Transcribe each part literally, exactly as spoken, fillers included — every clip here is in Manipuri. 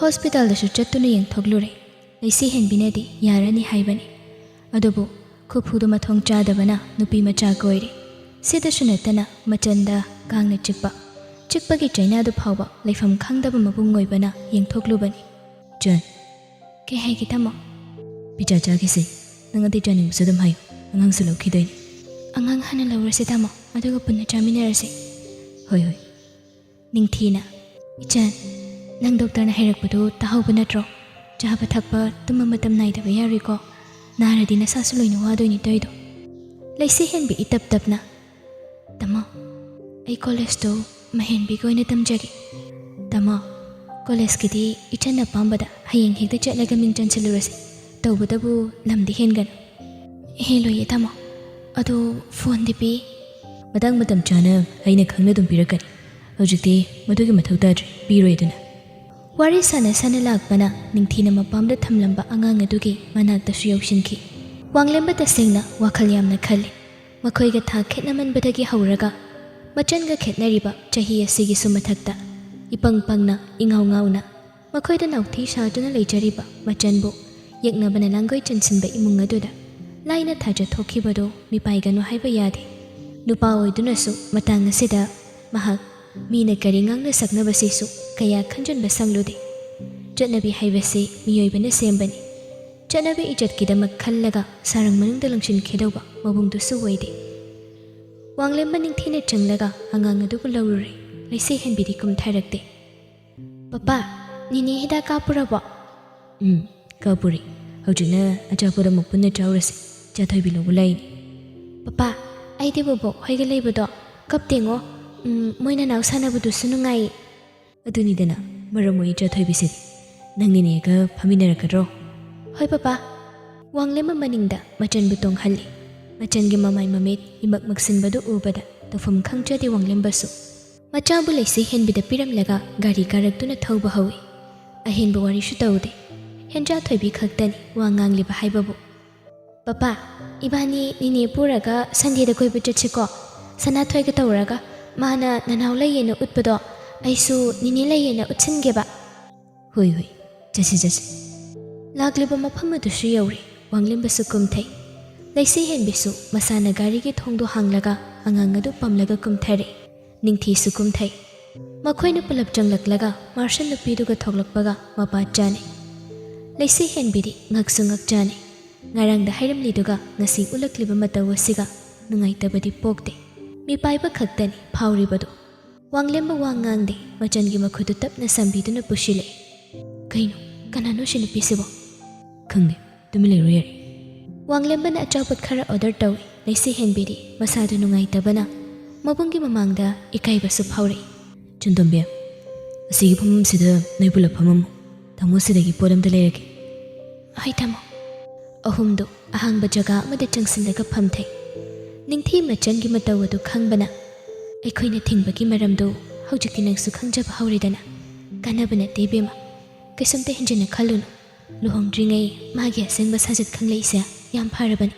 ꯍꯣꯁꯄꯤꯇꯥꯜꯗꯁꯨ ꯆꯠꯇꯨꯅ ꯌꯦꯡꯊꯣꯛꯂꯨꯔꯦ꯫ ꯂꯩꯁꯤ ꯍꯦꯟꯕꯤꯅꯗꯤ ꯌꯥꯔꯅꯤ ꯍꯥꯏꯕꯅꯤ꯫ ꯑꯗꯨꯕꯨ ꯈꯨꯐꯨꯗꯨ ꯃꯊꯣꯡ ꯆꯥꯗꯕꯅ ꯅꯨꯄꯤ ꯃꯆꯥ ꯀꯣꯏꯔꯦ꯫ ꯁꯤꯗꯁꯨ ꯅꯠꯇꯅ ꯃꯆꯟꯗ ꯀꯥꯡꯅ ꯆꯤꯛꯄ, ꯆꯤꯛꯄꯒꯤ ꯆꯩꯅꯥꯗꯨ ꯐꯥꯎꯕ ꯂꯩꯐꯝ ꯈꯪꯗꯕ ꯃꯕꯨꯡ ꯑꯣꯏꯕꯅ ꯌꯦꯡꯊꯣꯛꯂꯨꯕꯅꯤ꯫ ꯆꯟ꯫ ꯀꯩ ꯍꯥꯏꯒꯦ ꯇꯥꯃꯣ? ꯄꯤꯖꯥ ꯆꯥꯈꯤꯁꯦ꯫ ꯅꯪ ꯑꯇꯩ ꯆꯥꯅꯤꯡꯕꯁꯨ ꯑꯗꯨꯝ ꯍꯥꯏꯌꯨ꯫ ꯑꯉꯥꯡꯁꯨ ꯂꯧꯈꯤꯗꯣꯏꯅꯤ꯫ ꯑꯉꯥꯡ ꯍꯥꯟꯅ ꯂꯧꯔꯁꯦ ꯇꯥꯃꯣ, ꯑꯗꯨꯒ ꯄꯨꯟꯅ ꯆꯥꯃꯤꯟꯅꯔꯁꯦ꯫ ꯍꯣꯏ ꯍꯣꯏ꯫ ꯅꯤꯡꯊꯤꯅ, "ꯏꯆꯟ, ꯅꯪ ꯗꯣꯛꯇꯔꯅ ꯍꯥꯏꯔꯛꯄꯗꯨ ꯇꯥꯍꯧꯕ ꯅꯠꯇ꯭ꯔꯣ? ꯆꯥꯕ ꯊꯛꯄ, ꯇꯨꯝꯕ ꯃꯇꯝ ꯅꯥꯏꯗꯕ ꯌꯥꯔꯣꯏꯀꯣ꯫ ꯅꯥꯔꯗꯤ ꯅꯁꯥꯁꯨ ꯂꯣꯏꯅ ꯋꯥꯗꯣꯏꯅꯤ ꯇꯧꯔꯤꯗꯣ꯫" ꯂꯩꯁꯤ ꯍꯦꯟꯕꯤ ꯏꯇꯞ ꯇꯞꯅ, "ꯇꯥꯃꯣ, ꯑꯩ ꯀꯣꯂꯦꯖꯇꯨ ꯃꯍꯦꯟꯕꯤꯒ ꯑꯣꯏꯅ ꯇꯝꯖꯒꯦ꯫ ꯇꯥꯃꯣ, ꯀꯣꯂꯦꯖꯀꯤꯗꯤ ꯏꯆꯟ ꯑꯄꯥꯝꯕꯗ ꯍꯌꯦꯡ ꯍꯦꯛꯇ ꯆꯠꯂꯒ ꯃꯤꯡ ꯆꯟꯁꯤꯜꯂꯨꯔꯁꯤ꯫ ꯇꯧꯕꯇꯕꯨ ꯂꯝꯗꯤ ꯍꯦꯟꯒꯅꯨ꯫" "ꯍꯦꯜꯂꯣꯏꯌꯦ ꯇꯥꯃꯣ꯫ ꯑꯗꯣ ꯐꯣꯟꯗꯤ ꯄꯤ?" "ꯃꯇꯥꯡ ꯃꯇꯝ ꯆꯥꯅ ꯑꯩꯅ ꯈꯪꯅ ꯑꯗꯨꯝ ꯄꯤꯔꯛꯀꯅꯤ꯫ ꯍꯧꯖꯤꯛꯇꯤ ꯃꯗꯨꯒꯤ ꯃꯊꯧ ꯇꯥꯗ꯭ꯔꯦ, ꯄꯤꯔꯣꯏ ꯑꯗꯨꯅ꯫" ꯋꯥꯔꯤ ꯁꯥꯟꯅ ꯁꯥꯟꯅ ꯂꯥꯛꯄꯅ ꯅꯤꯡꯊꯤꯅ ꯃꯄꯥꯝꯗ ꯊꯝꯂꯝꯕ ꯑꯉꯥꯡ ꯑꯗꯨꯒꯤ ꯃꯅꯥꯛꯇꯁꯨ ꯌꯧꯁꯤꯟꯈꯤ꯫ ꯋꯥꯡꯂꯦꯝꯕ ꯇꯁꯦꯡꯅ ꯋꯥꯈꯜ ꯌꯥꯝꯅ ꯈꯜꯂꯤ꯫ ꯃꯈꯣꯏꯒ ꯊꯥ ꯈꯦꯠꯅꯃꯟꯕꯗꯒꯤ ꯍꯧꯔꯒ ꯃꯆꯟꯒ ꯈꯦꯠꯅꯔꯤꯕ ꯆꯍꯤ ꯑꯁꯤꯒꯤꯁꯨ ꯃꯊꯛꯇ, ꯏꯄꯪ ꯄꯪꯅ, ꯏꯉꯥꯎ ꯉꯥꯎꯅ ꯃꯈꯣꯏꯗ ꯅꯥꯎꯊꯤ ꯁꯥꯗꯨꯅ ꯂꯩꯖꯔꯤꯕ ꯃꯆꯟꯕꯨ ꯌꯦꯛꯅꯕꯅ ꯂꯥꯡꯒꯣꯏ ꯆꯟꯁꯤꯟꯕ ꯏꯃꯨꯡ ꯑꯗꯨꯗ ꯂꯥꯏꯅ ꯊꯥꯖ ꯊꯣꯛꯈꯤꯕꯗꯨ ꯃꯤꯄꯥꯏꯒꯅꯨ ꯍꯥꯏꯕ ꯌꯥꯗꯦ꯫ ꯅꯨꯄꯥ ꯑꯣꯏꯗꯨꯅꯁꯨ ꯃꯇꯥꯡ ꯑꯁꯤꯗ ꯃꯍꯥꯛ ꯃꯤꯅ ꯀꯔꯤ ꯉꯥꯡꯅ ꯁꯛꯅꯕꯁꯤꯁꯨ ꯀꯌꯥ ꯈꯟꯖꯟꯕ ꯁꯪꯂꯨꯗꯦ꯫ ꯆꯠꯅꯕꯤ ꯍꯥꯏꯕꯁꯤ ꯃꯤꯑꯣꯏꯕꯅ ꯁꯦꯝꯕꯅꯤ꯫ ꯆꯠꯅꯕꯤ ꯏꯖꯠꯀꯤꯗꯃꯛ ꯈꯜꯂꯒ ꯁꯥꯔꯪ ꯃꯅꯨꯡꯗ ꯂꯪꯁꯤꯟꯈꯤꯗꯧꯕ ꯃꯑꯣꯡꯗꯨꯁꯨ ꯑꯣꯏꯗꯦ꯫ ꯋꯥꯡꯂꯦꯝꯕ ꯅꯤꯡꯊꯤꯅ ꯆꯪꯂꯒ ꯑꯉꯥꯡ ꯑꯗꯨꯕꯨ ꯂꯧꯔꯨꯔꯦ꯫ ꯂꯩꯁꯤ ꯍꯦꯟꯕꯤꯗꯤ ꯀꯨꯝꯊꯔꯛꯇꯦ꯫ "ꯄꯄꯥ, ꯅꯤꯅꯦ ꯍꯤꯗꯥꯛ ꯀꯥꯞꯄꯨꯔꯕꯣ?" "ꯎꯝ, ꯀꯥꯞꯄꯨꯔꯦ꯫ ꯍꯧꯖꯤꯛꯅ ꯑꯆꯥꯄꯣꯠ ꯑꯃꯨꯛ ꯄꯨꯟꯅ ꯆꯥꯎꯔꯁꯦ꯫ ꯆꯥꯊꯣꯏꯕꯤ ꯂꯧꯕ ꯂꯥꯛꯏꯅꯦ꯫" "ꯄꯄꯥ, ꯑꯩꯗꯤ ꯕꯣꯕꯣꯛ ꯍꯣꯏꯒ ꯂꯩꯕꯗꯣ ꯀꯞꯇꯦꯉꯣ꯫ ꯎꯝ, ꯃꯣꯏ ꯅꯅꯥꯎ ꯁꯥꯟꯅꯕꯗꯨꯁꯨ ꯅꯨꯡꯉꯥꯏꯌꯦ꯫" "ꯑꯗꯨꯅꯤꯗꯅ ꯃꯔꯝ ꯑꯣꯏ ꯆꯥꯊꯣꯏꯕꯤꯁꯤꯗꯤ꯫ ꯅꯪ ꯅꯤꯅꯦꯒ ꯐꯝꯃꯤꯟꯅꯔꯛꯀꯗ꯭ꯔꯣ?" "ꯍꯣꯏ ꯄꯄꯥ꯫" ꯋꯥꯡꯂꯦꯝꯕ ꯃꯅꯤꯡꯗ ꯃꯆꯟꯕꯨ ꯇꯣꯡꯍꯜꯂꯤ꯫ ꯃꯆꯟꯒꯤ ꯃꯃꯥꯏ ꯃꯃꯤꯠ ꯏꯃꯛ ꯃꯛꯁꯤꯟꯕꯗꯨ ꯎꯕꯗ ꯇꯧꯐꯝ ꯈꯪꯖꯗꯦ ꯋꯥꯡꯂꯦꯝꯕꯁꯨ꯫ ꯃꯆꯥꯕꯨ ꯂꯩꯁꯤ ꯍꯦꯟꯕꯤꯗ ꯄꯤꯔꯝꯂꯒ ꯒꯥꯔꯤ ꯀꯥꯔꯛꯇꯨꯅ ꯊꯧꯕ ꯍꯧꯏ꯫ ꯑꯍꯦꯟꯕ ꯋꯥꯔꯤꯁꯨ ꯇꯧꯗꯦ꯫ ꯍꯦꯟꯖꯥ ꯊꯣꯏꯕꯤ ꯈꯛꯇꯅꯤ ꯋꯥ ꯉꯥꯡꯂꯤꯕ ꯍꯥꯏꯕꯕꯨ꯫ "ꯄꯄꯥ, ꯏꯕꯥꯅꯤ ꯅꯤꯅꯦ ꯄꯨꯔꯒ ꯁꯟꯗꯦꯗ ꯀꯣꯏꯕ ꯆꯠꯁꯤꯀꯣ? ꯁꯅꯥꯊꯣꯏꯒ ꯇꯧꯔꯒ ꯃꯥꯅ ꯅꯅꯥꯎ ꯂꯩꯌꯦꯅ ꯎꯠꯄꯗꯣ ꯑꯩꯁꯨ ꯅꯤꯅꯦ ꯂꯩꯌꯦꯅ ꯎꯠꯁꯤꯟꯒꯦꯕ꯫" "ꯍꯣꯏ, ꯍꯣꯏ, ꯆꯠꯁꯤ, ꯆꯠꯁꯤ꯫" ꯂꯥꯛꯂꯤꯕ ꯃꯐꯝ ꯑꯗꯨꯁꯨ ꯌꯧꯔꯦ꯫ ꯋꯥꯡꯂꯦꯝꯕꯁꯨ ꯀꯨꯝꯊꯩ꯫ ꯂꯩꯁꯤ ꯍꯦꯟꯕꯤꯁꯨ ꯃꯁꯥꯅ ꯒꯥꯔꯤꯒꯤ ꯊꯣꯡꯗꯣ ꯍꯥꯡꯂꯒ ꯑꯉꯥꯡ ꯑꯗꯨ ꯄꯝꯂꯒ ꯀꯨꯝꯊꯔꯦ꯫ ꯅꯤꯡꯊꯤꯁꯨ ꯀꯨꯝꯊꯩ꯫ ꯃꯈꯣꯏꯅ ꯄꯨꯂꯞ ꯆꯪꯂꯛꯂꯒ ꯃꯥꯔꯁꯟ ꯅꯨꯄꯤꯗꯨꯒ ꯊꯣꯛꯂꯛꯄꯒ ꯃꯄꯥ ꯆꯥꯅꯩ꯫ ꯂꯩꯁꯤ ꯍꯦꯟꯕꯤꯗꯤ ꯉꯛꯁꯨ ꯉꯛꯆꯥꯅꯩ꯫ ꯉꯔꯥꯡꯗ ꯍꯥꯏꯔꯝꯂꯤꯗꯨꯒ ꯉꯁꯤ ꯎꯠꯂꯛꯂꯤꯕ ꯃꯇꯧ ꯑꯁꯤꯒ ꯅꯨꯡꯉꯥꯏꯇꯕꯗꯤ ꯄꯣꯛꯇꯦ꯫ ꯃꯤꯄꯥꯏꯕ ꯈꯛꯇꯅꯤ ꯐꯥꯎꯔꯤꯕꯗꯨ꯫ ꯋꯥꯡꯂꯦꯝꯕ ꯋꯥ ꯉꯥꯡꯗꯦ꯫ ꯃꯆꯟꯒꯤ ꯃꯈꯨꯠꯇꯨ ꯇꯞꯅ ꯁꯝꯕꯤꯗꯨꯅ ꯄꯨꯁꯤꯜꯂꯛꯏ꯫ "ꯀꯩꯅꯣ? ꯀꯅꯥꯅꯣ ꯁꯤ ꯅꯨꯄꯤꯁꯤꯕꯣ?" "ꯈꯪꯗꯦ, ꯇꯨꯃꯤꯟ ꯂꯩꯔꯣ ꯌꯥꯔꯦ꯫" ꯋꯥꯡꯂꯦꯝꯕꯅ ꯑꯆꯥꯄꯣꯠ ꯈꯔ ꯑꯣꯔꯗꯔ ꯇꯧꯏ꯫ ꯂꯩꯁꯤ ꯍꯦꯟꯕꯤꯗꯤ ꯃꯁꯥꯗꯨ ꯅꯨꯡꯉꯥꯏꯇꯕꯅ ꯃꯕꯨꯡꯒꯤ ꯃꯃꯥꯡꯗ ꯏꯀꯥꯏꯕꯁꯨ ꯐꯥꯎꯔꯛꯏ꯫ "ꯆꯨꯟꯗꯣꯝꯕꯤ, ꯑꯁꯤꯒꯤ ꯐꯝꯐꯝꯁꯤꯗ ꯅꯣꯏ ꯄꯨꯂꯞ ꯐꯝꯃꯝꯃꯨ꯫ ꯇꯥꯃꯣ ꯁꯤꯗꯒꯤ ꯄꯣꯠ ꯑꯝꯇ ꯂꯩꯔꯛꯀꯦ꯫" "ꯍꯣꯏ ꯇꯥꯃꯣ꯫" ꯑꯍꯨꯝꯗꯨ ꯑꯍꯥꯡꯕ ꯖꯒꯥ ꯑꯃꯗ ꯆꯪꯁꯤꯜꯂꯒ ꯐꯝꯊꯩ꯫ ꯅꯤꯡꯊꯤ ꯃꯆꯟꯒꯤ ꯃꯇꯧ ꯑꯗꯨ ꯈꯪꯕꯅ, "ꯑꯩꯈꯣꯏꯅ ꯊꯤꯡꯕꯒꯤ ꯃꯔꯝꯗꯨ ꯍꯧꯖꯤꯛꯇꯤ ꯅꯪꯁꯨ ꯈꯪꯖꯕ ꯍꯧꯔꯦꯗꯅ꯫ ꯀꯥꯟꯅꯕ ꯅꯠꯇꯦ ꯏꯕꯦꯝꯃ꯫ ꯀꯩꯁꯨꯝꯇ ꯍꯦꯟꯖꯤꯟꯅ ꯈꯜꯂꯨꯅꯨ꯫ ꯂꯨꯍꯣꯡꯗ꯭ꯔꯤꯉꯩ ꯃꯥꯒꯤ ꯑꯁꯦꯡꯕ ꯁꯥꯖꯠ ꯈꯪꯂꯛꯏꯁꯦ ꯌꯥꯝ ꯐꯔꯕꯅꯤ꯫"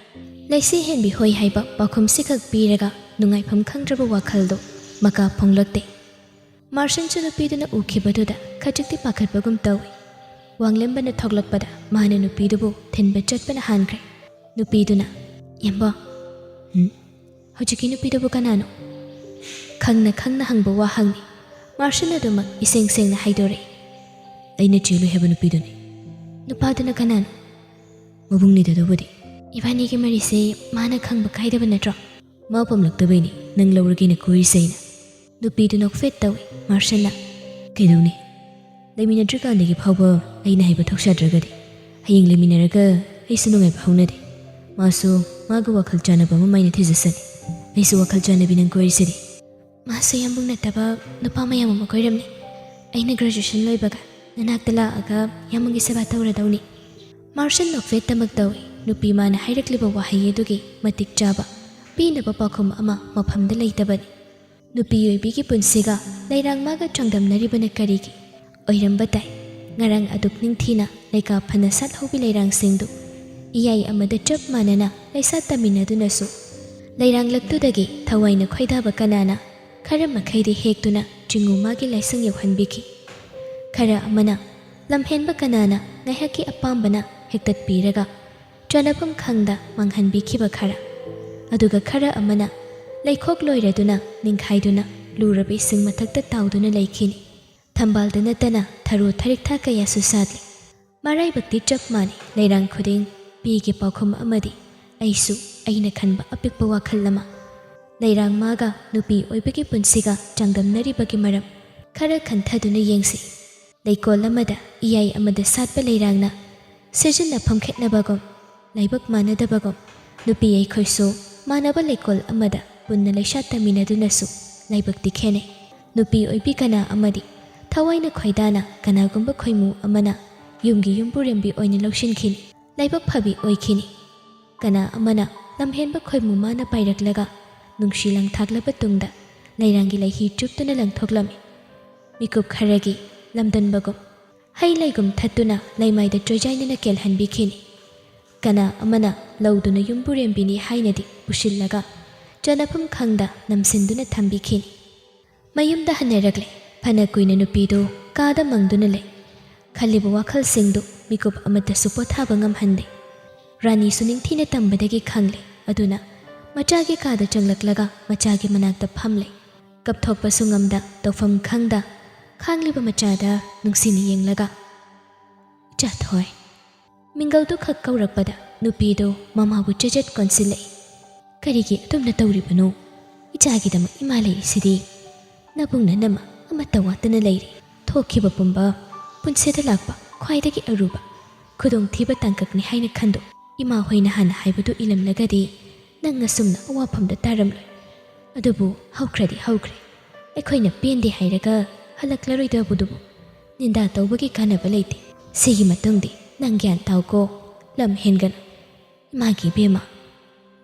ꯂꯩꯁꯤ ꯍꯦꯟꯕꯤ ꯍꯣꯏ ꯍꯥꯏꯕ ꯄꯥꯎꯈꯨꯝꯁꯤꯈꯛ ꯄꯤꯔꯒ ꯅꯨꯡꯉꯥꯏꯐꯝ ꯈꯪꯗ꯭ꯔꯕ ꯋꯥꯈꯜꯗꯨ ꯃꯀꯥ ꯐꯣꯡꯂꯛꯇꯦ꯫ ꯃꯥꯔꯁꯟꯁꯨ ꯅꯨꯄꯤꯗꯨꯅ ꯎꯈꯤꯕꯗꯨꯗ ꯈꯖꯤꯛꯇꯤ ꯄꯥꯈꯠꯄꯒꯨꯝ ꯇꯧꯏ꯫ ꯋꯥꯡꯂꯦꯝꯕꯅ ꯊꯣꯛꯂꯛꯄꯗ ꯃꯥꯅ ꯅꯨꯄꯤꯗꯨꯕꯨ ꯊꯤꯟꯕ ꯆꯠꯄꯅ ꯍꯥꯟꯈ꯭ꯔꯦ꯫ ꯅꯨꯄꯤꯗꯨꯅ, "ꯌꯦꯝꯕꯣ, ꯎꯝ? ꯍꯧꯖꯤꯛꯀꯤ ꯅꯨꯄꯤꯗꯨꯕꯨ ꯀꯅꯥꯅꯣ?" ꯈꯪꯅ ꯈꯪꯅ ꯍꯪꯕ ꯋꯥꯍꯪꯅꯤ꯫ ꯃꯥꯔꯁꯟ ꯑꯗꯨꯃꯛ ꯏꯁꯦꯡ ꯁꯦꯡꯅ ꯍꯥꯏꯗꯣꯔꯛꯏ꯫ "ꯑꯩꯅ ꯆꯦꯜꯂꯨꯏ ꯍꯥꯏꯕ ꯅꯨꯄꯤꯗꯨꯅꯤ꯫" "ꯅꯨꯄꯥꯗꯨꯅ ꯀꯅꯥꯅꯣ?" "ꯃꯕꯨꯡꯅꯤꯗ ꯑꯗꯨꯕꯨꯗꯤ꯫" "ꯏꯕꯥꯅꯤꯒꯤ ꯃꯔꯤꯁꯦ ꯃꯥꯅ ꯈꯪꯕ ꯀꯥꯏꯗꯕ ꯅꯠꯇ꯭ꯔꯣ?" "ꯃꯥ ꯄꯥꯝꯂꯛꯇꯕꯩꯅꯤ ꯅꯪ ꯂꯧꯔꯒꯦꯅ ꯀꯣꯏꯔꯤꯁꯦ ꯑꯩꯅ꯫" ꯅꯨꯄꯤꯗꯨ ꯅꯣꯛꯐꯦꯠ ꯇꯧꯏ꯫ ꯃꯥꯔꯁꯟꯅ, "ꯀꯩꯗꯧꯅꯤ? ꯂꯩꯃꯤꯟꯅꯗ꯭ꯔꯤꯀꯥꯟꯗꯒꯤ ꯐꯥꯎꯕ ꯑꯩꯅ ꯍꯥꯏꯕ ꯊꯧꯁꯥꯗ꯭ꯔꯒꯗꯤ ꯍꯌꯦꯡ ꯂꯩꯃꯤꯟꯅꯔꯒ ꯑꯩꯁꯨ ꯅꯨꯡꯉꯥꯏꯕ ꯍꯧꯅꯗꯦ꯫ ꯃꯥꯁꯨ ꯃꯥꯒ ꯋꯥꯈꯜ ꯆꯥꯟꯅꯕ ꯑꯃ ꯃꯥꯏꯅ ꯊꯤꯖꯁꯅꯤ꯫ ꯑꯩꯁꯨ ꯋꯥꯈꯜ ꯆꯥꯟꯅꯕꯤ ꯅꯪ ꯀꯣꯏꯔꯤꯁꯤꯗꯤ꯫" "ꯃꯥꯁꯨ ꯌꯥꯝꯕꯨꯡ ꯅꯠꯇꯕ ꯅꯨꯄꯥ ꯃꯌꯥꯝ ꯑꯃ ꯀꯣꯏꯔꯝꯅꯤ꯫ ꯑꯩꯅ ꯒ꯭ꯔꯦꯖꯨꯑꯦꯁꯟ ꯂꯣꯏꯕꯒ ꯅꯅꯥꯛꯇ ꯂꯥꯛꯑꯒ ꯌꯥꯝꯕꯨꯡꯒꯤ ꯁꯦꯕꯥ ꯇꯧꯔꯗꯧꯅꯤ꯫" ꯃꯥꯔꯁꯟ ꯅꯣꯛꯐꯦꯠꯇꯃꯛ ꯇꯧꯏ꯫ ꯅꯨꯄꯤ ꯃꯥꯅ ꯍꯥꯏꯔꯛꯂꯤꯕ ꯋꯥꯍꯩ ꯑꯗꯨꯒꯤ ꯃꯇꯤꯛ ꯆꯥꯕ ꯄꯤꯅꯕ ꯄꯥꯎꯈꯨꯝ ꯑꯃ ꯃꯐꯝꯗ ꯂꯩꯇꯕꯅꯤ꯫ ꯅꯨꯄꯤ ꯑꯣꯏꯕꯤꯒꯤ ꯄꯨꯟꯁꯤꯒ ꯂꯩꯔꯥꯡ ꯃꯥꯒ ꯆꯥꯡꯗꯝꯅꯔꯤꯕꯅ ꯀꯔꯤꯒꯤ? ꯑꯣꯏꯔꯝꯕ ꯇꯥꯏ, ꯉꯔꯥꯡ ꯑꯗꯨꯛ ꯅꯤꯡꯊꯤꯅ ꯂꯩꯀꯥ ꯐꯅ ꯁꯥꯠꯍꯧꯕꯤ ꯂꯩꯔꯥꯡꯁꯤꯡꯗꯨ ꯏꯌꯥꯏ ꯑꯃꯗ ꯆꯞ ꯃꯥꯟꯅꯅ ꯂꯩꯁꯥ ꯇꯝꯃꯤꯟꯅꯗꯨꯅꯁꯨ, ꯂꯩꯔꯥꯡꯂꯛꯇꯨꯗꯒꯤ ꯊꯋꯥꯏꯅ ꯈꯣꯏꯗꯥꯕ ꯀꯅꯥꯅ ꯈꯔ ꯃꯈꯩꯗꯤ ꯍꯦꯛꯇꯨꯅ ꯆꯤꯡꯉꯨ ꯃꯥꯒꯤ ꯂꯥꯏꯁꯪ ꯌꯧꯍꯟꯕꯤꯈꯤ꯫ ꯈꯔ ꯑꯃꯅ ꯂꯝꯍꯦꯟꯕ ꯀꯅꯥꯅ ꯉꯥꯏꯍꯥꯛꯀꯤ ꯑꯄꯥꯝꯕꯅ ꯍꯦꯛꯇꯠꯄꯤꯔꯒ ꯆꯥꯅꯐꯝ ꯈꯪꯗ ꯃꯥꯡꯍꯟꯕꯤꯈꯤꯕ ꯈꯔ, ꯑꯗꯨꯒ ꯈꯔ ꯑꯃꯅ ꯂꯩꯈꯣꯛ ꯂꯣꯏꯔꯗꯨꯅ ꯅꯤꯡꯈꯥꯏꯗꯨꯅ ꯂꯨꯔꯕ ꯏꯁꯤꯡ ꯃꯊꯛꯇ ꯇꯥꯎꯗꯨꯅ ꯂꯩꯈꯤꯅꯤ꯫ ꯊꯝꯕꯥꯜꯗ ꯅꯠꯇꯅ ꯊꯔꯣ ꯊꯔꯤꯛꯊꯥ ꯀꯌꯥꯁꯨ ꯁꯥꯠꯂꯤ꯫ ꯃꯔꯥꯏꯕꯛꯇꯤ ꯆꯞ ꯃꯥꯟꯅꯩ ꯂꯩꯔꯥꯡ ꯈꯨꯗꯤꯡ꯫ ꯄꯤꯒꯤ ꯄꯥꯎꯈꯨꯝ ꯑꯃꯗꯤ ꯑꯩꯁꯨ ꯑꯩꯅ ꯈꯟꯕ ꯑꯄꯤꯛꯄ ꯋꯥꯈꯜ ꯑꯃ꯫ ꯂꯩꯔꯥꯡ ꯃꯥꯒ ꯅꯨꯄꯤ ꯑꯣꯏꯕꯒꯤ ꯄꯨꯟꯁꯤꯒ ꯆꯥꯡꯗꯝꯅꯔꯤꯕꯒꯤ ꯃꯔꯝ ꯈꯔ ꯈꯟꯊꯗꯨꯅ ꯌꯦꯡꯁꯤ꯫ ꯂꯩꯀꯣꯜ ꯑꯃꯗ ꯏꯌꯥꯏ ꯑꯃꯗ ꯁꯥꯠꯄ ꯂꯩꯔꯥꯡꯅ ꯁꯤꯖꯤꯟꯅꯐꯝ ꯈꯦꯠꯅꯕꯒꯨꯝ, ꯂꯥꯏꯕꯛ ꯃꯥꯟꯅꯗꯕꯒꯨꯝ, ꯅꯨꯄꯤ ꯑꯩꯈꯣꯏꯁꯨ ꯃꯥꯟꯅꯕ ꯂꯩꯀꯣꯜ ꯑꯃꯗ ꯄꯨꯟꯅ ꯂꯩꯁꯥ ꯇꯝꯃꯤꯟꯅꯗꯨꯅꯁꯨ ꯂꯥꯏꯕꯛꯇꯤ ꯈꯦꯠꯅꯩ꯫ ꯅꯨꯄꯤ ꯑꯣꯏꯕꯤ ꯀꯅꯥ ꯑꯃꯗꯤ ꯊꯋꯥꯏꯅ ꯈꯣꯏꯗꯥꯅ ꯀꯅꯥꯒꯨꯝꯕ ꯈꯣꯏꯃꯨ ꯑꯃꯅ ꯌꯨꯝꯒꯤ ꯌꯨꯝꯕꯨꯔꯦꯝꯕꯤ ꯑꯣꯏꯅ ꯂꯧꯁꯤꯟꯈꯤꯅꯤ꯫ ꯂꯥꯏꯕꯛ ꯐꯕꯤ ꯑꯣꯏꯈꯤꯅꯤ꯫ ꯀꯅꯥ ꯑꯃꯅ ꯂꯝꯍꯦꯟꯕ ꯈꯣꯏꯃꯨ ꯃꯥꯅ ꯄꯥꯏꯔꯛꯂꯒ ꯅꯨꯡꯁꯤ ꯂꯪꯊꯥꯛꯂꯕ ꯇꯨꯡꯗ ꯂꯩꯔꯥꯡꯒꯤ ꯂꯩꯍꯤ ꯆꯨꯞꯇꯨꯅ ꯂꯪꯊꯣꯛꯂꯝꯃꯤ꯫ ꯃꯤꯀꯨꯞ ꯈꯔꯒꯤ ꯂꯝꯗꯟꯕꯒꯨꯝ ꯍꯩ ꯂꯩꯒꯨꯝ ꯊꯠꯇꯨꯅ ꯂꯩꯃꯥꯏꯗ ꯆꯣꯏꯖꯥꯏꯅꯅ ꯀꯦꯜꯍꯟꯕꯤꯈꯤꯅꯤ꯫ ꯀꯅꯥ ꯑꯃꯅ ꯂꯧꯗꯨꯅ ꯌꯨꯝꯕꯨꯔꯦꯝꯕꯤꯅꯤ ꯍꯥꯏꯅꯗꯤ ꯄꯨꯁꯤꯜꯂꯒ ꯆꯥꯅꯐꯝ ꯈꯪꯗ ꯅꯝꯁꯤꯟꯗꯨꯅ ꯊꯝꯕꯤꯈꯤꯅꯤ꯫ ꯃꯌꯨꯝꯗ ꯍꯟꯅꯔꯛꯂꯦ꯫ ꯐꯅ ꯀꯨꯏꯅ ꯅꯨꯄꯤꯗꯨ ꯀꯥꯗ ꯃꯪꯗꯨꯅ ꯂꯩ꯫ ꯈꯜꯂꯤꯕ ꯋꯥꯈꯜꯁꯤꯡꯗꯨ ꯃꯤꯀꯨꯞ ꯑꯃꯠꯇꯁꯨ ꯄꯣꯊꯥꯕ ꯉꯝꯍꯟꯗꯦ꯫ ꯔꯥꯅꯤꯁꯨ ꯅꯤꯡꯊꯤꯅ ꯇꯝꯕꯗꯒꯤ ꯈꯪꯂꯦ꯫ ꯑꯗꯨꯅ ꯃꯆꯥꯒꯤ ꯀꯥꯗ ꯆꯪꯂꯛꯂꯒ ꯃꯆꯥꯒꯤ ꯃꯅꯥꯛꯇ ꯐꯝꯂꯦ꯫ ꯀꯞꯊꯣꯛꯄꯁꯨ ꯉꯝꯗ, ꯇꯧꯐꯝ ꯈꯪꯗ ꯈꯥꯡꯂꯤꯕ ꯃꯆꯥꯗ ꯅꯨꯡꯁꯤꯅ ꯌꯦꯡꯂꯒ, "ꯏꯆꯥ ꯊꯣꯏ꯫" ꯃꯤꯡꯒꯧꯗꯨ ꯈꯛ ꯀꯧꯔꯛꯄꯗ ꯅꯨꯄꯤꯗꯨ ꯃꯃꯥꯕꯨ ꯆꯦꯖꯦꯠ ꯀꯣꯟꯁꯤꯜꯂꯛꯏ꯫ "ꯀꯔꯤꯒꯤ ꯑꯗꯨꯝꯅ ꯇꯧꯔꯤꯕꯅꯣ? ꯏꯆꯥꯒꯤꯗꯃꯛ ꯏꯃꯥ ꯂꯩꯔꯤꯁꯤꯗꯤ꯫ ꯅꯕꯨꯡ ꯅꯅꯝꯃ ꯑꯃꯠꯇ ꯋꯥꯠꯇꯅ ꯂꯩꯔꯤ꯫ ꯊꯣꯛꯈꯤꯕ ꯄꯨꯝꯕ ꯄꯨꯟꯁꯤꯗ ꯂꯥꯛꯄ ꯈ꯭ꯋꯥꯏꯗꯒꯤ ꯑꯔꯨꯕ ꯈꯨꯗꯣꯡꯊꯤꯕ ꯇꯥꯡꯀꯛꯅꯤ ꯍꯥꯏꯅ ꯈꯟꯗꯣꯛ꯫ ꯏꯃꯥ ꯍꯣꯏꯅ ꯍꯥꯟꯅ ꯍꯥꯏꯕꯗꯨ ꯏꯜꯂꯝꯂꯒꯗꯤ ꯅꯪ ꯑꯁꯨꯝꯅ ꯑꯋꯥꯐꯝꯗ ꯇꯥꯔꯝꯂꯣꯏ꯫ ꯑꯗꯨꯕꯨ ꯍꯧꯈ꯭ꯔꯗꯤ ꯍꯧꯈ꯭ꯔꯦ꯫ ꯑꯩꯈꯣꯏꯅ ꯄꯦꯟꯗꯦ ꯍꯥꯏꯔꯒ ꯍꯜꯂꯛꯂꯔꯣꯏꯗꯕꯗꯨꯕꯨ ꯅꯤꯟꯗꯥ ꯇꯧꯕꯒꯤ ꯀꯥꯟꯅꯕ ꯂꯩꯇꯦ꯫ ꯁꯤꯒꯤ ꯃꯇꯨꯡꯗꯤ ꯅꯪ ꯒ꯭ꯌꯥꯟ ꯇꯥꯎꯀꯣ꯫ ꯂꯝ ꯍꯦꯟꯒꯅꯨ꯫ ꯏꯃꯥꯒꯤ ꯏꯕꯦꯝꯃ,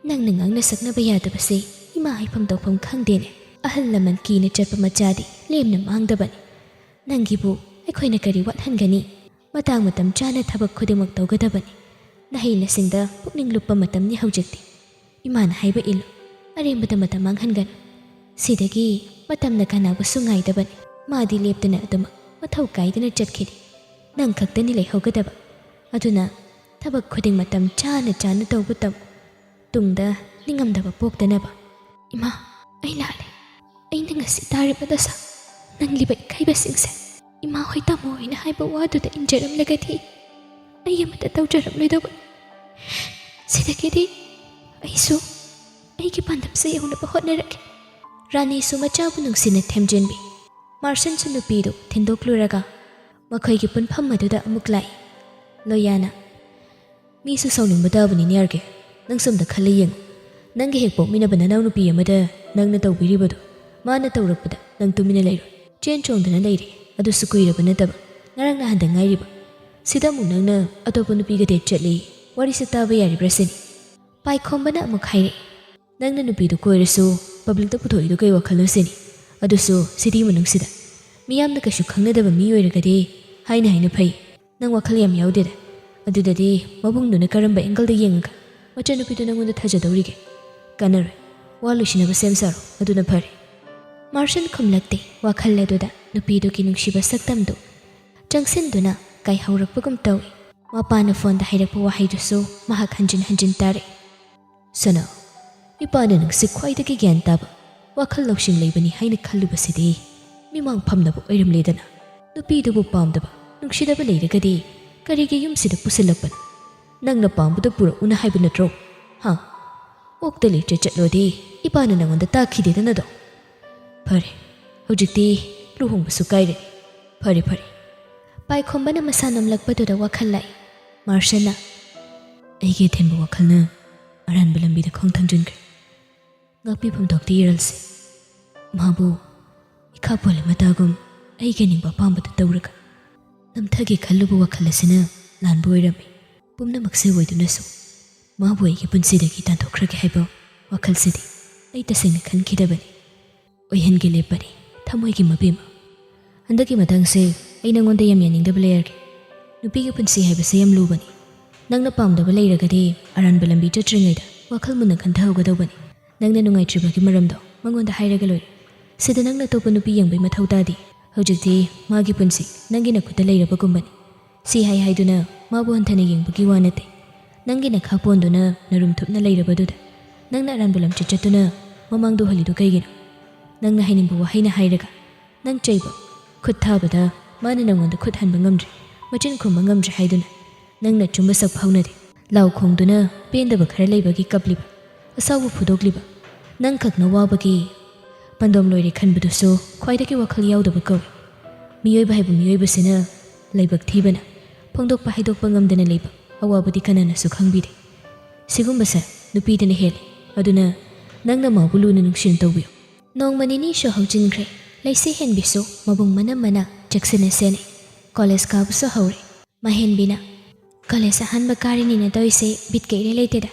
ꯅꯪꯅ ꯉꯥꯡꯅ ꯁꯛꯅꯕ ꯌꯥꯗꯕꯁꯤ ꯏꯃꯥ ꯍꯥꯏꯐꯝ ꯇꯧꯐꯝ ꯈꯪꯗꯦꯅꯦ꯫ ꯑꯍꯜ ꯂꯃꯟ ꯀꯤꯅ ꯆꯠꯄ ꯃꯆꯥꯗꯤ ꯂꯦꯝꯅ ꯃꯥꯡꯗꯕꯅꯤ꯫ ꯅꯪꯒꯤꯕꯨ ꯑꯩꯈꯣꯏꯅ ꯀꯔꯤ ꯋꯥꯠꯍꯟꯒꯅꯤ? ꯃꯇꯥꯡ ꯃꯇꯝ ꯆꯥꯅ ꯊꯕꯛ ꯈꯨꯗꯤꯡꯃꯛ ꯇꯧꯒꯗꯕꯅꯤ꯫ ꯅꯍꯩ ꯅꯁꯤꯡꯗ ꯄꯨꯛꯅꯤꯡ ꯂꯨꯞꯄ ꯃꯇꯝꯅꯤ ꯍꯧꯖꯤꯛꯇꯤ꯫ ꯏꯃꯥꯅ ꯍꯥꯏꯕ ꯏꯜꯂꯨ꯫ ꯑꯔꯦꯝꯕꯗ ꯃꯇꯝ ꯃꯥꯡꯍꯟꯒꯅꯨ꯫ ꯁꯤꯗꯒꯤ ꯃꯇꯝꯅ ꯀꯅꯥꯕꯨꯁꯨ ꯉꯥꯏꯗꯕꯅꯤ꯫" ꯃꯥꯗꯤ ꯂꯦꯞꯇꯅ ꯑꯗꯨꯃꯛ ꯃꯊꯧ ꯀꯥꯏꯗꯅ ꯆꯠꯈꯤꯔꯤ꯫ ꯅꯪ ꯈꯛꯇꯅꯤ ꯂꯩꯍꯧꯒꯗꯕ꯫ ꯑꯗꯨꯅ ꯊꯕꯛ ꯈꯨꯗꯤꯡ ꯃꯇꯝ ꯆꯥꯅ ꯆꯥꯅ ꯇꯧꯕ ꯇꯝ꯫ ꯇꯨꯡꯗ ꯅꯤꯡꯉꯝꯗꯕ ꯄꯣꯛꯇꯅꯕ꯫ ꯏꯃꯥ, ꯑꯩ ꯂꯥꯜꯂꯦ꯫ ꯑꯩꯅ ꯉꯁꯤ ꯇꯥꯔꯤꯕ ꯗꯁꯥ, ꯅꯪꯂꯤꯕ ꯏꯀꯥꯏꯕꯁꯤꯡꯁꯦ ꯏꯃꯥ ꯍꯣꯏ ꯇꯥꯃꯣ ꯍꯣꯏꯅ ꯍꯥꯏꯕ ꯋꯥꯗꯨꯗ ꯏꯟꯖꯔꯝꯂꯒꯗꯤ ꯑꯩ ꯑꯃꯠꯇ ꯇꯧꯖꯔꯝꯂꯣꯏꯗꯧꯕ꯫ ꯁꯤꯗꯒꯤꯗꯤ ꯑꯩꯁꯨ ꯑꯩꯒꯤ ꯄꯥꯟꯗꯝꯁꯦ ꯌꯧꯅꯕ ꯍꯣꯠꯅꯔꯒꯦ꯫ ꯔꯥꯅꯤꯁꯨ ꯃꯆꯥꯕꯨ ꯅꯨꯡꯁꯤꯅ ꯊꯦꯝꯖꯤꯟꯕꯤ꯫ ꯃꯥꯔꯁꯟꯁꯨ ꯅꯨꯄꯤꯗꯨ ꯊꯤꯟꯗꯣꯛꯂꯨꯔꯒ ꯃꯈꯣꯏꯒꯤ ꯄꯨꯟꯐꯝ ꯑꯗꯨꯗ ꯑꯃꯨꯛ ꯂꯥꯛꯏ꯫ ꯂꯣꯌꯥꯅ, "ꯃꯤꯁꯨ ꯁꯥꯎꯅꯤꯡꯕ ꯇꯥꯕꯅꯤꯅꯦ ꯑꯥꯔ ꯀꯦ꯫ ꯅꯪꯁꯨ ꯑꯝꯇ ꯈꯜꯂ ꯌꯦꯡꯉꯨ꯫ ꯅꯪꯒꯤ ꯍꯦꯛ ꯄꯣꯛꯃꯤꯟꯅꯕ ꯅꯅꯥꯎꯅꯨꯄꯤ ꯑꯃꯗ ꯅꯪꯅ ꯇꯧꯕꯤꯔꯤꯕꯗꯣ ꯃꯥꯅ ꯇꯧꯔꯛꯄꯗ ꯅꯪ ꯇꯨꯃꯤꯟꯅ ꯂꯩꯔꯣꯏ꯫ ꯆꯦꯟ ꯆꯣꯡꯗꯅ ꯂꯩꯔꯦ꯫ ꯑꯗꯨꯁꯨ ꯀꯨꯏꯔꯕ ꯅꯠꯇꯕ, ꯉꯔꯥꯡ ꯅꯍꯥꯟꯗ ꯉꯥꯏꯔꯤꯕ꯫ ꯁꯤꯗ ꯑꯃꯨꯛ ꯅꯪꯅ ꯑꯇꯣꯞꯄ ꯅꯨꯄꯤꯒ ꯗꯦꯠ ꯆꯠꯂꯤ꯫ ꯋꯥꯔꯤꯁꯦ ꯇꯥꯕ ꯌꯥꯔꯤꯕ꯭ꯔꯥ ꯁꯤꯅꯤ?" ꯄꯥꯏꯈꯣꯝꯕꯅ ꯑꯃꯨꯛ ꯍꯥꯏꯔꯛꯏ, "ꯅꯪꯅ ꯅꯨꯄꯤꯗꯨ ꯀꯣꯏꯔꯁꯨ ꯄꯕ꯭ꯂꯤꯛꯇ ꯄꯨꯊꯣꯛꯏꯗꯨ ꯀꯩ ꯋꯥꯈꯜꯅꯣ ꯁꯤꯅꯤ? ꯑꯗꯨꯁꯨ ꯁꯤꯇꯤ ꯃꯅꯨꯡꯁꯤꯗ ꯃꯤꯌꯥꯝꯅ ꯀꯩꯁꯨ ꯈꯪꯅꯗꯕ ꯃꯤ ꯑꯣꯏꯔꯒꯗꯤ ꯍꯥꯏꯅ ꯍꯥꯏꯅ ꯐꯩ꯫ ꯅꯪ ꯋꯥꯈꯜ ꯌꯥꯝ ꯌꯥꯎꯗꯦꯗ꯫ ꯑꯗꯨꯗꯗꯤ ꯃꯕꯨꯡꯗꯨꯅ ꯀꯔꯝꯕ ꯑꯦꯡꯒꯜꯗ ꯌꯦꯡꯉꯒ ꯃꯆꯟꯅꯨꯄꯤꯗꯨ ꯅꯪꯉꯣꯟꯗ ꯊꯥꯖꯗꯧꯔꯤꯒꯦ? ꯀꯥꯟꯅꯔꯣꯏ꯫ ꯋꯥ ꯂꯣꯏꯁꯤꯟꯅꯕ ꯁꯦꯝ ꯁꯥꯔꯣ, ꯑꯗꯨꯅ ꯐꯔꯦ꯫" ꯃꯥꯔꯁꯟ ꯈꯨꯝꯂꯛꯇꯦ꯫ ꯋꯥꯈꯜ ꯑꯗꯨꯗ ꯅꯨꯄꯤꯗꯨꯒꯤ ꯅꯨꯡꯁꯤꯕ ꯁꯛꯇꯝꯗꯨ ꯆꯪꯁꯤꯟꯗꯨꯅ ꯀꯥꯏꯍꯧꯔꯛꯄꯒꯨꯝ ꯇꯧꯏ꯫ ꯃꯄꯥꯅ ꯐꯣꯟꯗ ꯍꯥꯏꯔꯛꯄ ꯋꯥꯍꯩꯗꯨꯁꯨ ꯃꯍꯥꯛ ꯍꯟꯖꯤꯟ ꯍꯟꯖꯤꯟ ꯇꯥꯔꯛꯏ꯫ "ꯁꯅꯥ, ꯏꯄꯥꯅ ꯅꯪꯁꯦ ꯈ꯭ꯋꯥꯏꯗꯒꯤ ꯒ꯭ꯌꯥꯟ ꯇꯥꯕ, ꯋꯥꯈꯜ ꯂꯧꯁꯤꯡ ꯂꯩꯕꯅꯤ ꯍꯥꯏꯅ ꯈꯜꯂꯨꯕꯁꯤꯗꯤ ꯃꯤꯃꯥꯡ ꯐꯝꯅꯕ ꯑꯣꯏꯔꯝꯂꯦꯗꯅ꯫ ꯅꯨꯄꯤꯗꯨꯕꯨ ꯄꯥꯝꯗꯕ, ꯅꯨꯡꯁꯤꯗꯕ ꯂꯩꯔꯒꯗꯤ ꯀꯔꯤꯒꯤ ꯌꯨꯝꯁꯤꯗ ꯄꯨꯁꯤꯜꯂꯛꯄꯅꯣ? ꯅꯪꯅ ꯄꯥꯝꯕꯗꯨ ꯄꯨꯔꯛꯎꯅ ꯍꯥꯏꯕ ꯅꯠꯇ꯭ꯔꯣ? ꯍꯥ? ꯑꯣꯛꯇ ꯂꯩꯇ꯭ꯔꯦ ꯆꯠꯂꯣꯗꯤ ꯏꯄꯥꯅ ꯅꯪꯉꯣꯟꯗ ꯇꯥꯛꯈꯤꯗꯦꯗꯅꯗꯣ꯫ ꯐꯔꯦ, ꯍꯧꯖꯤꯛꯇꯤ ꯂꯨꯍꯣꯡꯕꯁꯨ ꯀꯥꯏꯔꯦ꯫ ꯐꯔꯦ, ꯐꯔꯦ꯫" ꯄꯥꯏꯈꯣꯝꯕꯅ ꯃꯁꯥ ꯅꯝꯂꯛꯄꯗꯨꯗ ꯋꯥꯈꯜ ꯂꯥꯛꯏ꯫ ꯃꯥꯔꯁꯟꯅ, "ꯑꯩꯒꯤ ꯑꯊꯤꯟꯕ ꯋꯥꯈꯜꯅ ꯑꯔꯥꯟꯕ ꯂꯝꯕꯤꯗ ꯈꯣꯡ ꯊꯥꯡꯖꯤꯟꯈ꯭ꯔꯦ꯫ ꯉꯥꯛꯄꯤꯐꯝ ꯊꯣꯛꯇꯦ ꯏꯔꯜꯁꯦ꯫ ꯃꯥꯕꯨ ꯏꯈꯥ ꯄꯣꯜꯂꯦ ꯃꯇꯥꯒꯨꯝ ꯑꯩꯒꯤ ꯑꯅꯤꯡꯕ ꯑꯄꯥꯝꯕꯗ ꯇꯧꯔꯒ ꯅꯝꯊꯒꯦ ꯈꯜꯂꯨꯕ ꯋꯥꯈꯜ ꯑꯁꯤꯅ ꯂꯥꯟꯕ ꯑꯣꯏꯔꯝꯃꯤ꯫ ꯄꯨꯝꯅꯃꯛꯁꯦ ꯑꯣꯏꯗꯨꯅꯁꯨ ꯃꯥꯕꯨ ꯑꯩꯒꯤ ꯄꯨꯟꯁꯤꯗꯒꯤ ꯇꯥꯟꯊꯣꯛꯈ꯭ꯔꯒꯦ ꯍꯥꯏꯕ ꯋꯥꯈꯜꯁꯤꯗꯤ ꯑꯩ ꯇꯁꯦꯡꯅ ꯈꯟꯈꯤꯗꯕꯅꯤ꯫ ꯑꯣꯏꯍꯟꯒꯦ ꯂꯦꯞꯄꯅꯤ, ꯊꯃꯣꯏꯒꯤ ꯃꯕꯦꯝꯃ꯫ ꯍꯟꯗꯛꯀꯤ ꯃꯇꯥꯡꯁꯦ ꯑꯩ ꯅꯪꯉꯣꯟꯗ ꯌꯥꯝ ꯌꯥꯅꯤꯡꯗꯕ ꯂꯩꯔꯒꯦ꯫ ꯅꯨꯄꯤꯒꯤ ꯄꯨꯟꯁꯤ ꯍꯥꯏꯕꯁꯦ ꯌꯥꯝ ꯂꯨꯕꯅꯤ꯫ ꯅꯪꯅ ꯄꯥꯝꯗꯕ ꯂꯩꯔꯒꯗꯤ ꯑꯔꯥꯟꯕ ꯂꯝꯕꯤ ꯆꯠꯇ꯭ꯔꯤꯉꯩꯗ ꯋꯥꯈꯜ ꯃꯨꯟꯅ ꯈꯟꯊꯍꯧꯒꯗꯧꯕꯅꯤ꯫ ꯅꯪꯅ ꯅꯨꯡꯉꯥꯏꯇ꯭ꯔꯤꯕꯒꯤ ꯃꯔꯝꯗꯣ ꯃꯉꯣꯟꯗ ꯍꯥꯏꯔꯒ ꯂꯣꯏꯔꯦ꯫ ꯁꯤꯗ ꯅꯪꯅ ꯑꯇꯣꯞꯄ ꯅꯨꯄꯤ ꯌꯦꯡꯕꯩ ꯃꯊꯧ ꯇꯥꯗꯦ꯫ ꯍꯧꯖꯤꯛꯇꯤ ꯃꯥꯒꯤ ꯄꯨꯟꯁꯤ ꯅꯪꯒꯤ ꯅꯈꯨꯠꯇ ꯂꯩꯔꯕꯒꯨꯝꯕꯅꯤ꯫ ꯁꯤ ꯍꯥꯏ ꯍꯥꯏꯗꯨꯅ ꯃꯥꯕꯨ ꯍꯟꯊꯅ ꯌꯦꯡꯕꯒꯤ ꯋꯥ ꯅꯠꯇꯦ꯫ ꯅꯪꯒꯤ ꯅꯈꯥ ꯄꯣꯟꯗꯨꯅ ꯅꯔꯨꯝ ꯊꯨꯞꯅ ꯂꯩꯔꯕꯗꯨꯗ ꯅꯪꯅ ꯑꯔꯥꯟꯕ ꯂꯝꯆꯠ ꯆꯠꯇꯨꯅ ꯃꯃꯥꯡꯗ ꯎꯍꯜꯂꯤꯗꯨ ꯀꯩꯒꯤꯅꯣ? ꯅꯪꯅ ꯍꯥꯏꯅꯤꯡꯕ ꯋꯥꯍꯩꯅ ꯍꯥꯏꯔꯒ ꯅꯪ ꯆꯩꯕ, ꯈꯨꯠ ꯊꯥꯕꯗ ꯃꯥꯅ ꯅꯪꯉꯣꯟꯗ ꯈꯨꯠ ꯍꯟꯕ ꯉꯝꯗ꯭ꯔꯦ, ꯃꯆꯤꯟ ꯈꯨꯝꯕ ꯉꯝꯗ꯭ꯔꯦ ꯍꯥꯏꯗꯨꯅ ꯅꯪꯅ ꯑꯆꯨꯝꯕ ꯁꯛ ꯐꯥꯎꯅꯗꯦ꯫ ꯂꯥꯎ ꯈꯣꯡꯗꯨꯅ ꯄꯦꯟꯗꯕ ꯈꯔ ꯂꯩꯕꯒꯤ ꯀꯞꯂꯤꯕ, ꯑꯁꯥꯎꯕ ꯐꯨꯗꯣꯛꯂꯤꯕ, ꯅꯪꯈꯛꯅ ꯋꯥꯕꯒꯤ ꯄꯟꯗꯣꯝ ꯂꯣꯏꯔꯦ ꯈꯟꯕꯗꯨꯁꯨ ꯈ꯭ꯋꯥꯏꯗꯒꯤ ꯋꯥꯈꯜ ꯌꯥꯎꯗꯕ ꯀꯧꯏ꯫ ꯃꯤꯑꯣꯏꯕ ꯍꯥꯏꯕ ꯃꯤꯑꯣꯏꯕꯁꯤꯅ ꯂꯥꯏꯕꯛ ꯊꯤꯕꯅ ꯐꯣꯡꯗꯣꯛꯄ ꯍꯥꯏꯗꯣꯛꯄ ꯉꯝꯗꯅ ꯂꯩꯕ ꯑꯋꯥꯕꯗꯤ ꯀꯅꯥꯅꯁꯨ ꯈꯪꯕꯤꯗꯦ꯫ ꯁꯤꯒꯨꯝꯕꯁꯦ ꯅꯨꯄꯤꯗꯅ ꯍꯦꯜꯂꯤ꯫ ꯑꯗꯨꯅ ꯅꯪꯅ ꯃꯥꯕꯨ ꯂꯨꯅ ꯅꯨꯡꯁꯤꯅ ꯇꯧꯕꯤꯌꯨ꯫ ꯅꯣꯡꯃ ꯅꯤꯅꯤꯁꯨ ꯍꯧꯖꯤꯟꯈ꯭ꯔꯦ꯫ ꯂꯩꯁꯤ ꯍꯦꯟꯕꯤꯁꯨ ꯃꯕꯨꯡ ꯃꯅꯝ ꯃꯅꯥ ꯆꯦꯛꯁꯤꯟꯅ ꯁꯦꯟꯅꯩ꯫ ꯀꯣꯂꯦꯖ ꯀꯥꯕꯁꯨ ꯍꯧꯔꯦ꯫ ꯃꯍꯦꯟꯕꯤꯅ, "ꯀꯣꯂꯦꯖ ꯑꯍꯥꯟꯕ ꯀꯥꯔꯤꯅꯤꯅ ꯇꯧꯔꯤꯁꯦ ꯕꯤꯠꯀ ꯏꯔꯩ ꯂꯩꯇꯦꯗ꯫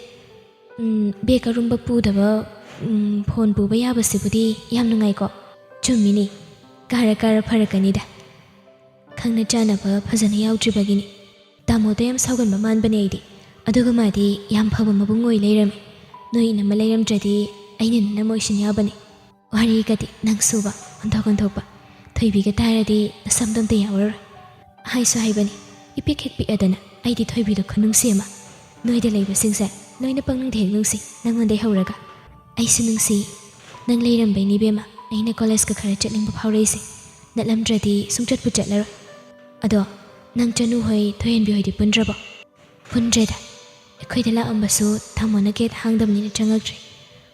ꯎꯝ, ꯕꯦꯒ ꯑꯔꯨꯝꯕ ꯄꯨꯗꯕ, ꯎꯝ, ꯐꯣꯟ ꯄꯨꯕ ꯌꯥꯕꯁꯤꯕꯨꯗꯤ ꯌꯥꯝ ꯅꯨꯡꯉꯥꯏꯀꯣ꯫ ꯆꯨꯝꯃꯤꯅꯤ, ꯀꯥꯔ ꯀꯥꯔ ꯐꯔꯛꯀꯅꯤꯗ꯫ ꯈꯪꯅ ꯆꯥꯟꯅꯕ ꯐꯖꯅ ꯌꯥꯎꯗ꯭ꯔꯤꯕꯒꯤꯅꯤ꯫ ꯇꯥꯃꯣꯗ ꯌꯥꯝ ꯁꯥꯎꯒꯟꯕ ꯃꯥꯟꯕꯅꯦ ꯑꯩꯗꯤ꯫ ꯑꯗꯨꯒ ꯃꯥꯗꯤ ꯌꯥꯝ ꯐꯕ ꯃꯕꯨꯡ ꯑꯣꯏ ꯂꯩꯔꯝꯃꯤ꯫ ꯅꯣꯏ ꯏꯅꯝꯃ ꯂꯩꯔꯝꯗ꯭ꯔꯗꯤ ꯑꯩꯅ ꯅꯅꯝꯃ ꯑꯣꯏꯁꯤꯟ ꯌꯥꯕꯅꯤ꯫ ꯋꯥꯔꯤꯒꯗꯤ ꯅꯪꯁꯨꯕ ꯑꯣꯟꯊꯣꯛ ꯑꯣꯟꯊꯣꯛꯄ꯫ ꯊꯣꯏꯕꯤꯒ ꯇꯥꯔꯗꯤ ꯅꯁꯝꯗꯣ ꯑꯝꯇ ꯌꯥꯎꯔꯔꯣꯏ꯫ ꯍꯥꯏꯁꯨ ꯍꯥꯏꯕꯅꯤ, ꯏꯄꯤꯛ ꯍꯦꯛ ꯄꯤꯛꯑꯗꯅ ꯑꯩꯗꯤ ꯊꯣꯏꯕꯤꯗꯣ ꯈꯨꯅꯨꯡꯁꯤ ꯑꯃ꯫ ꯅꯣꯏꯗ ꯂꯩꯕꯁꯤꯡꯁꯦ ꯂꯣꯏꯅ ꯄꯪꯅꯨꯡꯗ ꯍꯦꯛ ꯅꯨꯡꯁꯤ, ꯅꯪꯉꯣꯟꯗꯩ ꯍꯧꯔꯒ꯫ ꯑꯩꯁꯨ ꯅꯨꯡꯁꯤ, ꯅꯪ ꯂꯩꯔꯝꯕꯩꯅꯤ ꯏꯕꯦꯝꯃ, ꯑꯩꯅ ꯀꯣꯂꯦꯖꯀ ꯈꯔ ꯆꯠꯅꯤꯡꯕ ꯐꯥꯎꯔꯛꯏꯁꯦ꯫ ꯅꯠꯂꯝꯗ꯭ꯔꯗꯤ ꯁꯨꯡꯆꯠꯄꯨ ꯆꯠꯂꯔꯣꯏ꯫ ꯑꯗꯣ ꯅꯪ ꯆꯅꯨ ꯍꯣꯏ, ꯊꯣꯏꯍꯟꯕꯤ ꯍꯣꯏꯗꯤ ꯄꯨꯟꯗ꯭ꯔꯕꯣ?" "ꯄꯨꯟꯗ꯭ꯔꯦꯗ꯫ ꯑꯩꯈꯣꯏꯗ ꯂꯥꯛꯑꯝꯕꯁꯨ ꯇꯥꯃꯣꯅ ꯒꯦꯠ ꯍꯥꯡꯗꯕꯅꯤꯅ ꯆꯪꯉꯛꯇ꯭ꯔꯦ꯫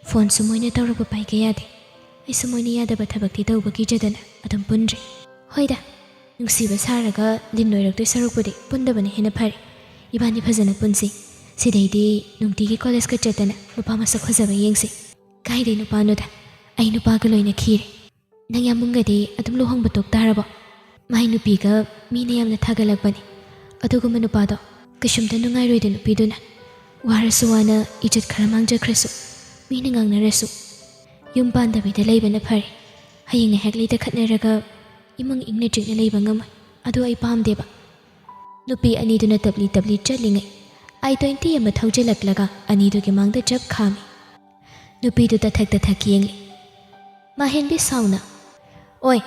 ꯐꯣꯟꯁꯨ ꯃꯣꯏꯅ ꯇꯧꯔꯛꯄ ꯄꯥꯏꯒꯦ ꯌꯥꯗꯦ꯫ ꯑꯩꯁꯨ ꯃꯣꯏꯅ ꯌꯥꯗꯕ ꯊꯕꯛꯇꯤ ꯇꯧꯕ ꯀꯤꯖꯗꯅ ꯑꯗꯨꯝ ꯄꯨꯟꯗ꯭ꯔꯦ꯫ ꯍꯣꯏꯗ, ꯅꯨꯡꯁꯤꯕ ꯁꯥꯔꯒ ꯂꯤꯟ ꯑꯣꯏꯔꯛꯇꯣꯏ ꯁꯔꯨꯛꯄꯨꯗꯤ ꯄꯨꯟꯗꯕꯅ ꯍꯦꯟꯅ ꯐꯔꯦ꯫ ꯏꯕꯥꯅꯤ ꯐꯖꯅ ꯄꯨꯟꯁꯤ꯫ ꯁꯤꯗꯩꯗꯤ ꯅꯨꯡꯇꯤꯒꯤ ꯀꯣꯂꯦꯖꯀ ꯆꯠꯇꯅ ꯅꯨꯄꯥ ꯃꯁꯛ ꯐꯖꯕ ꯌꯦꯡꯁꯤ꯫" "ꯀꯥꯏꯗꯩ ꯅꯨꯄꯥꯅꯣꯗ? ꯑꯩ ꯅꯨꯄꯥꯒ ꯂꯣꯏꯅ ꯈꯤꯔꯦ꯫ ꯅꯪ ꯌꯥꯝꯕꯨꯡꯒꯗꯤ ꯑꯗꯨꯝ ꯂꯨꯍꯣꯡꯕ ꯇꯣꯛ ꯇꯥꯔꯕꯣ?" "ꯃꯥꯏ ꯅꯨꯄꯤꯒ ꯃꯤꯅ ꯌꯥꯝꯅ ꯊꯥꯒꯠꯂꯛꯄꯅꯤ꯫ ꯑꯗꯨꯒꯨꯝꯕ ꯅꯨꯄꯥꯗꯣ ꯀꯩꯁꯨꯝꯇ ꯅꯨꯡꯉꯥꯏꯔꯣꯏꯗ ꯅꯨꯄꯤꯗꯨꯅ꯫ ꯋꯥꯔꯁꯨ ꯋꯥꯅ ꯏꯖꯠ ꯈꯔ ꯃꯥꯡꯖꯈ꯭ꯔꯁꯨ, ꯃꯤꯅ ꯉꯥꯡꯅꯔꯁꯨ, ꯌꯨꯝ ꯄꯥꯟꯗꯕꯤꯗ ꯂꯩꯕꯅ ꯐꯔꯦ꯫ ꯍꯌꯦꯡ ꯉꯥꯏꯍꯥꯛ ꯂꯩꯇ ꯈꯠꯅꯔꯒ ꯏꯃꯨꯡ ꯏꯪꯅ ꯆꯤꯛꯅ ꯂꯩꯕ ꯉꯝꯃꯣꯏ꯫ ꯑꯗꯨ ꯑꯩ ꯄꯥꯝꯗꯦꯕ꯫" ꯅꯨꯄꯤ ꯑꯅꯤꯗꯨꯅ ꯇꯞꯂꯤ ꯇꯞꯂꯤ ꯆꯠꯂꯤꯉꯩ, ꯑꯥꯏ ꯇ꯭ꯋꯦꯟꯇꯤ ꯑꯃ ꯊꯧꯖꯤꯜꯂꯛꯂꯒ ꯑꯅꯤꯗꯨꯒꯤ ꯃꯥꯡꯗ ꯆꯞ ꯈꯥꯝꯃꯤ꯫ ꯅꯨꯄꯤꯗꯨ ꯇꯊꯛ ꯇꯊꯛ ꯌꯦꯡꯂꯤ꯫ ꯃꯍꯦꯟꯕꯤ ꯁꯥꯎꯅ, "ꯑꯣꯏ,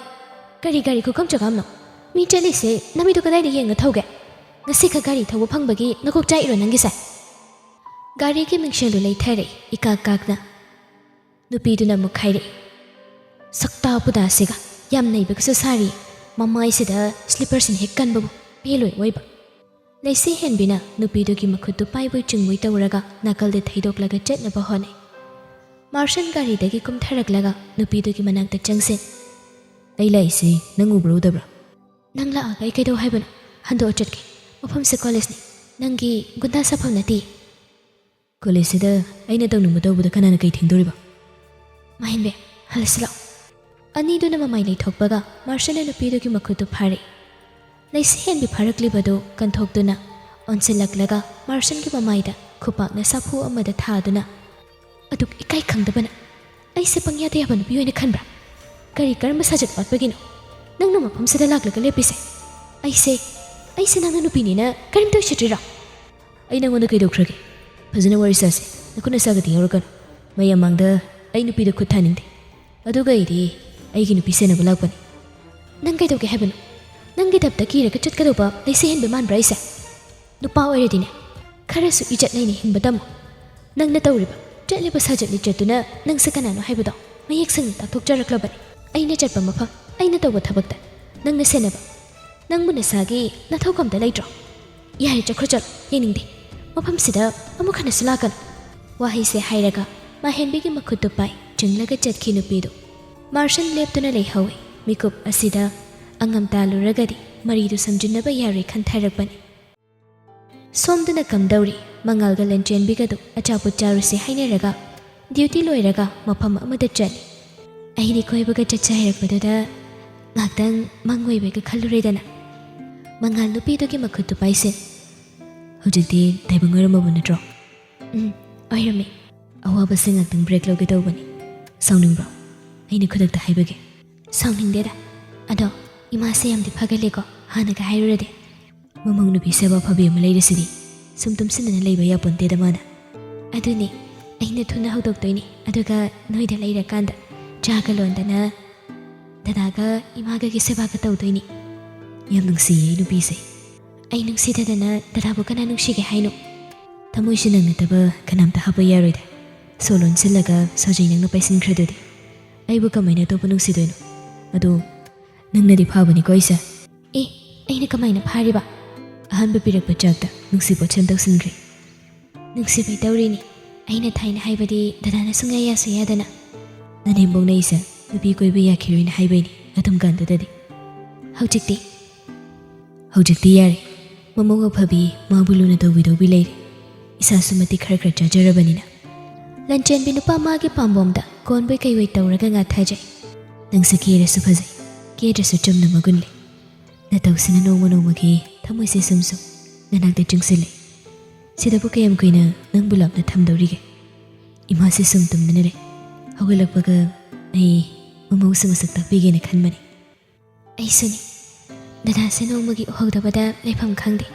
ꯀꯔꯤ ꯒꯥꯔꯤ ꯈꯨꯈꯝ ꯆꯈꯝꯅꯣ? ꯃꯤ ꯆꯠꯂꯤꯁꯦ ꯅꯃꯤꯠꯇꯨ ꯀꯗꯥꯏꯗ ꯌꯦꯡꯉ ꯊꯧꯒꯦ? ꯉꯁꯤꯈꯛ ꯒꯥꯔꯤ ꯊꯧꯕ ꯐꯪꯕꯒꯤ ꯅꯀꯣꯛ ꯆꯥꯛꯏꯔꯣ ꯅꯪꯒꯤꯁꯦ? ꯒꯥꯔꯤꯒꯤ ꯃꯤꯡꯁꯦꯜꯗꯨ ꯂꯩꯊꯔꯦ ꯏꯀꯥꯛ ꯀꯥꯛꯅ꯫ ꯅꯨꯄꯤꯗꯨꯅ ꯑꯃꯨꯛ ꯍꯥꯏꯔꯛꯏ, "ꯁꯛꯇꯥ ꯄꯨꯗꯥꯁꯤꯒ ꯌꯥꯝ ꯅꯩꯕꯒꯁꯨ ꯁꯥꯔꯤ, ꯃꯃꯥꯏꯁꯤꯗ ꯁ꯭ꯂꯤꯄꯔꯁꯤꯅ ꯍꯦꯛ ꯀꯟꯕꯕꯨ ꯄꯦꯜꯂꯣꯏ ꯑꯣꯏꯕ"꯫ ꯂꯩꯁꯤ ꯍꯦꯟꯕꯤꯅ ꯅꯨꯄꯤꯗꯨꯒꯤ ꯃꯈꯨꯠꯇꯨ ꯄꯥꯏꯕꯣꯏ ꯆꯤꯡꯕꯣꯏ ꯇꯧꯔꯒ ꯅꯥꯀꯜꯗ ꯊꯩꯗꯣꯛꯂꯒ ꯆꯠꯅꯕ ꯍꯣꯠꯅꯩ꯫ ꯃꯥꯔꯁꯟ ꯒꯥꯔꯤꯗꯒꯤ ꯀꯨꯝꯊꯔꯛꯂꯒ ꯅꯨꯄꯤꯗꯨꯒꯤ ꯃꯅꯥꯛꯇ ꯆꯪꯁꯤꯟ, "ꯑꯩ ꯂꯥꯛꯏꯁꯤ ꯅꯪ ꯎꯕ꯭ꯔꯥ ꯎꯗꯕ꯭ꯔꯥ?" "ꯅꯪ ꯂꯥꯛꯑꯒ ꯑꯩ ꯀꯩꯗꯧ ꯍꯥꯏꯕꯅꯣ? ꯍꯟꯗꯣꯛꯑ ꯆꯠꯀꯦ꯫ ꯃꯐꯝꯁꯦ ꯀꯣꯂꯦꯖꯅꯤ꯫ ꯅꯪꯒꯤ ꯒꯨꯟꯗꯥ ꯁꯥꯐꯝ ꯅꯠꯇꯦ꯫ ꯀꯣꯂꯦꯖꯁꯤꯗ ꯑꯩꯅ ꯇꯧꯅꯤꯡꯕ ꯇꯧꯕꯗ ꯀꯅꯥꯅ ꯀꯩ ꯊꯤꯡꯗꯣꯔꯤꯕ?" "ꯃꯍꯦꯟꯕꯤ, ꯍꯜꯂꯁꯤ ꯂꯥꯛꯑꯣ"꯫ ꯑꯅꯤꯗꯨꯅ ꯃꯃꯥꯏ ꯂꯩꯊꯣꯛꯄꯒ ꯃꯥꯔꯁꯟꯅ ꯅꯨꯄꯤꯗꯨꯒꯤ ꯃꯈꯨꯠꯇꯨ ꯐꯥꯔꯛꯏ꯫ ꯂꯩꯁꯤ ꯍꯦꯟꯕꯤ ꯐꯥꯔꯛꯂꯤꯕꯗꯨ ꯀꯟꯊꯣꯛꯇꯨꯅ ꯑꯣꯟꯁꯤꯜꯂꯛꯂꯒ ꯃꯥꯔꯁꯟꯒꯤ ꯃꯃꯥꯏꯗ ꯈꯨꯄꯥꯛꯅ ꯁꯥꯐꯨ ꯑꯃꯗ ꯊꯥꯗꯨꯅ, "ꯑꯗꯨꯛ ꯏꯀꯥꯏ ꯈꯪꯗꯕꯅ ꯑꯩꯁꯦ ꯄꯪꯌꯥꯗ ꯌꯥꯕ ꯅꯨꯄꯤ ꯑꯣꯏꯅ ꯈꯟꯕ꯭ꯔꯥ? ꯀꯔꯤ ꯀꯔꯝꯕ ꯁꯥꯖꯠ ꯋꯥꯠꯄꯒꯤꯅꯣ ꯅꯪꯅ ꯃꯐꯝꯁꯤꯗ ꯂꯥꯛꯂꯒ ꯂꯦꯞꯄꯤꯁꯦ? ꯑꯩꯁꯦ, ꯑꯩꯁꯦ ꯅꯪꯅ ꯅꯨꯄꯤꯅꯤꯅ ꯀꯔꯤꯝꯇ ꯎꯁꯤꯠꯇ꯭ꯔꯤꯔꯣ?" "ꯑꯩ ꯅꯪꯉꯣꯟꯗ ꯀꯩꯗꯧꯈ꯭ꯔꯒꯦ? ꯐꯖꯅ ꯋꯥꯔꯤ ꯁꯥꯁꯦ꯫ ꯅꯈꯨꯠ ꯅꯁꯥꯒꯗꯤ ꯌꯥꯎꯔꯛꯀꯅꯨ꯫ ꯃꯌꯥꯝ ꯃꯥꯡꯗ ꯑꯩ ꯅꯨꯄꯤꯗ ꯈꯨꯠ ꯊꯥꯅꯤꯡꯗꯦ꯫ ꯑꯗꯨꯒ ꯑꯩꯗꯤ ꯑꯩꯒꯤ ꯅꯨꯄꯤ ꯁꯦꯟꯅꯕ ꯂꯥꯛꯄꯅꯤ"꯫ "ꯅꯪ ꯀꯩꯗꯧꯒꯦ ꯍꯥꯏꯕꯅꯣ? ꯅꯪꯒꯤ ꯗꯞꯇ ꯀꯤꯔꯒ ꯆꯠꯀꯗꯧꯕ ꯂꯩꯁꯤ ꯍꯦꯟꯕ ꯃꯥꯟꯕ꯭ꯔꯥ ꯑꯩꯁꯦ? ꯅꯨꯄꯥ ꯑꯣꯏꯔꯗꯤꯅꯦ, ꯈꯔꯁꯨ ꯏꯖꯠ ꯂꯩꯅ ꯍꯤꯡꯕ ꯇꯝꯃꯨ꯫ ꯅꯪꯅ ꯇꯧꯔꯤꯕ, ꯆꯠꯂꯤꯕ ꯁꯥꯖꯠ ꯂꯤꯆꯠꯇꯨꯅ ꯅꯪꯁꯦ ꯀꯅꯥꯅꯣ ꯍꯥꯏꯕꯗꯣ ꯃꯌꯦꯛ ꯁꯦꯡꯅ ꯇꯥꯛꯊꯣꯛꯆꯔꯛꯂꯕꯅꯤ꯫ ꯑꯩꯅ ꯆꯠꯄ ꯃꯐꯝ, ꯑꯩꯅ ꯇꯧꯕ ꯊꯕꯛꯇ ꯅꯪꯅ ꯁꯦꯟꯅꯕ, ꯅꯪꯕꯨ ꯅꯁꯥꯒꯤ ꯅꯊꯧ ꯀꯝꯇ ꯂꯩꯇ꯭ꯔꯣ? ꯌꯥꯔꯦ, ꯆꯠꯈ꯭ꯔꯣ, ꯆꯠꯂꯣ, ꯌꯦꯡꯅꯤꯡꯗꯦ꯫ ꯃꯐꯝꯁꯤꯗ ꯑꯃꯨꯛ ꯍꯟꯅꯁꯨ ꯂꯥꯛꯀꯅꯨ"꯫ ꯋꯥꯍꯩꯁꯦ ꯍꯥꯏꯔꯒ ꯃꯍꯦꯟꯕꯤꯒꯤ ꯃꯈꯨꯠꯇꯨ ꯄꯥꯏ ꯆꯤꯡꯂꯒ ꯆꯠꯈꯤ ꯅꯨꯄꯤꯗꯨ꯫ ꯃꯥꯔꯁꯟ ꯂꯦꯞꯇꯨꯅ ꯂꯩꯍꯧꯏ꯫ ꯃꯤꯀꯨꯞ ꯑꯁꯤꯗ ꯑꯉꯝ ꯇꯥꯜꯂꯨꯔꯒꯗꯤ ꯃꯔꯤꯗꯨ ꯁꯝꯖꯤꯟꯅꯕ ꯌꯥꯔꯣꯏ ꯈꯟꯊꯔꯛꯄꯅꯤ꯫ ꯁꯣꯝꯗꯅ ꯀꯝꯗꯧꯔꯤ? ꯃꯉꯥꯜꯒ ꯂꯟꯆꯦꯟꯕꯤꯒꯗꯨ ꯑꯆꯥꯄꯣꯠ ꯆꯥꯔꯨꯁꯤ ꯍꯥꯏꯅꯔꯒ ꯗ꯭ꯌꯨꯇꯤ ꯂꯣꯏꯔꯒ ꯃꯐꯝ ꯑꯃꯗ ꯆꯠꯂꯤ꯫ ꯑꯩꯗꯤ ꯀꯣꯏꯕꯒ ꯆꯠꯁꯦ ꯍꯥꯏꯔꯛꯄꯗꯨꯗ ꯉꯥꯛꯇꯪ ꯃꯪꯑꯣꯏꯕꯒ ꯈꯜꯂꯨꯔꯦꯗꯅ꯫ ꯃꯉꯥꯜ ꯅꯨꯄꯤꯗꯨꯒꯤ ꯃꯈꯨꯠꯇꯨ ꯄꯥꯏꯁꯤꯟ, "ꯍꯧꯖꯤꯛꯇꯤ ꯇꯥꯏꯕꯪ ꯑꯣꯏꯔꯝꯃꯕ ꯅꯠꯇ꯭ꯔꯣ?" "ꯎꯝ, ꯑꯣꯏꯔꯝꯃꯤ꯫ ꯑꯋꯥꯕꯁꯦ ꯉꯥꯛꯇꯪ ꯕ꯭ꯔꯦꯛ ꯂꯧꯒꯦ ꯇꯧꯕꯅꯤ꯫ ꯁꯥꯎꯅꯤꯡꯕ꯭ꯔꯣ? ꯑꯩꯅ ꯈꯨꯗꯛꯇ ꯍꯥꯏꯕꯒꯦ?" "ꯁꯥꯎꯅꯤꯡꯗꯦꯗ꯫ ꯑꯗꯣ ꯏꯃꯥꯁꯦ ꯌꯥꯝꯗꯤ ꯐꯒꯜꯂꯦꯀꯣ, ꯍꯥꯟꯅꯒ ꯍꯥꯏꯔꯨꯔꯗꯤ꯫ ꯃꯃꯧ ꯅꯨꯄꯤ ꯁꯦꯕꯥ ꯐꯕꯤ ꯑꯃ ꯂꯩꯔꯤꯁꯤꯗꯤ ꯁꯨꯝ ꯇꯨꯝꯁꯤꯟꯗꯅ ꯂꯩꯕ ꯌꯥꯄꯣꯟꯇꯦꯗ ꯃꯥꯅ꯫ ꯑꯗꯨꯅꯤ, ꯑꯩꯅ ꯊꯨꯅ ꯍꯧꯗꯣꯛꯇꯣꯏꯅꯤ, ꯑꯗꯨꯒ ꯅꯣꯏꯗ ꯂꯩꯔꯀꯥꯟꯗ ꯆꯥꯒ ꯂꯣꯟꯗꯅ ꯗꯗꯥꯒ ꯏꯃꯥꯒꯒꯤ ꯁꯦꯕꯥꯒ ꯇꯧꯗꯣꯏꯅꯤ"꯫ ꯌꯥꯝ ꯅꯨꯡꯁꯤꯌꯦ ꯑꯩ ꯅꯨꯄꯤꯁꯦ꯫ ꯑꯩ ꯅꯨꯡꯁꯤꯗꯗꯅ ꯗꯗꯥꯕꯨ ꯀꯅꯥ ꯅꯨꯡꯁꯤꯒꯦ ꯍꯥꯏꯅꯣ? ꯊꯃꯣꯏꯁꯤ ꯅꯪ ꯅꯠꯇꯕ ꯀꯅꯥꯝꯇ ꯍꯥꯞꯄ ꯌꯥꯔꯣꯏꯗ꯫ ꯁꯣ ꯂꯣꯟꯁꯤꯜꯂꯒ ꯁꯥꯖꯩ ꯅꯪꯅ ꯄꯥꯏꯁꯤꯟꯈ꯭ꯔꯗꯨꯗꯤ꯫ ꯑꯩꯕꯨ ꯀꯃꯥꯏꯅ ꯑꯇꯣꯞꯄ ꯅꯨꯡꯁꯤꯗꯣꯏꯅꯣ? ꯑꯗꯣ ꯅꯪꯅꯗꯤ ꯐꯥꯕꯅꯤꯀꯣ ꯑꯩꯁꯦ꯫ ꯑꯦ, ꯑꯩꯅ ꯀꯃꯥꯏꯅ ꯐꯥꯔꯤꯕ? ꯑꯍꯥꯟꯕ ꯄꯤꯔꯛꯄ ꯆꯥꯛꯇ ꯅꯨꯡꯁꯤ ꯄꯣꯠꯁꯟ ꯇꯧꯁꯤꯟꯈ꯭ꯔꯦ꯫ ꯅꯨꯡꯁꯤꯕꯩ ꯇꯧꯔꯤꯅꯤ꯫ ꯑꯩꯅ ꯊꯥꯏꯅ ꯍꯥꯏꯕꯗꯤ ꯗꯗꯥꯅ ꯁꯨꯡꯌꯥ ꯌꯥꯁꯨ ꯌꯥꯗꯅ꯫ ꯅꯅꯦꯝꯕꯣꯛꯅ ꯑꯩꯁꯦ ꯅꯨꯄꯤ ꯀꯣꯏꯕ ꯌꯥꯈꯤꯔꯣꯏꯅ ꯍꯥꯏꯕꯩꯅꯤ ꯑꯗꯨꯝ ꯀꯥꯟꯗꯨꯗꯗꯤ꯫ ꯍꯧꯖꯤꯛꯇꯤ? ꯍꯧꯖꯤꯛꯇꯤ ꯌꯥꯔꯦ꯫ ꯃꯃꯧ ꯑꯐꯕꯤ ꯃꯥꯕꯨ ꯂꯨꯅ ꯇꯧꯕꯤꯗꯧꯕꯤ ꯂꯩꯔꯦ꯫ ꯏꯁꯥꯁꯨ ꯃꯇꯤꯛ ꯈꯔ ꯈꯔ ꯆꯥꯖꯔꯕꯅꯤꯅ꯫ ꯂꯟꯆꯦꯟꯕꯤ ꯅꯨꯄꯥ ꯃꯥꯒꯤ ꯄꯥꯝꯕꯣꯝꯗ ꯀꯣꯟꯕꯣꯏ ꯀꯩꯕꯣꯏ ꯇꯧꯔꯒ ꯉꯥꯊꯖꯩ꯫ ꯅꯪꯁꯦ ꯀꯦꯔꯁꯨ ꯐꯖꯩ, ꯀꯦꯗ꯭ꯔꯁꯨ ꯆꯝꯅ ꯃꯒꯨꯟ ꯂꯩ꯫ ꯅꯇꯧꯁꯤꯅ ꯅꯣꯡꯃ ꯅꯣꯡꯃꯒꯤ ꯊꯃꯣꯏꯁꯦ ꯁꯨꯝ ꯁꯨꯝ ꯅꯅꯥꯛꯇ ꯆꯤꯡꯁꯤꯜꯂꯦ꯫ ꯁꯤꯗꯕꯨ ꯀꯌꯥꯝ ꯀꯨꯏꯅ ꯅꯪꯕꯨ ꯂꯥꯞꯅ ꯊꯝꯗꯧꯔꯤꯒꯦ? ꯏꯃꯥꯁꯦ ꯁꯨꯝ ꯇꯨꯝꯗꯨꯅ ꯂꯩ꯫ ꯍꯧꯒꯠꯂꯛꯄꯒ ꯑꯩ ꯃꯃꯧꯁꯦ ꯃꯁꯛ ꯇꯥꯛꯄꯤꯒꯦꯅ ꯈꯟꯕꯅꯤ꯫ ꯑꯩꯁꯨꯅꯤ꯫ ꯗꯗꯥꯁꯦ ꯅꯣꯡꯃꯒꯤ ꯎꯍꯧꯗꯕꯗ ꯂꯩꯐꯝ ꯈꯪꯗꯦ꯫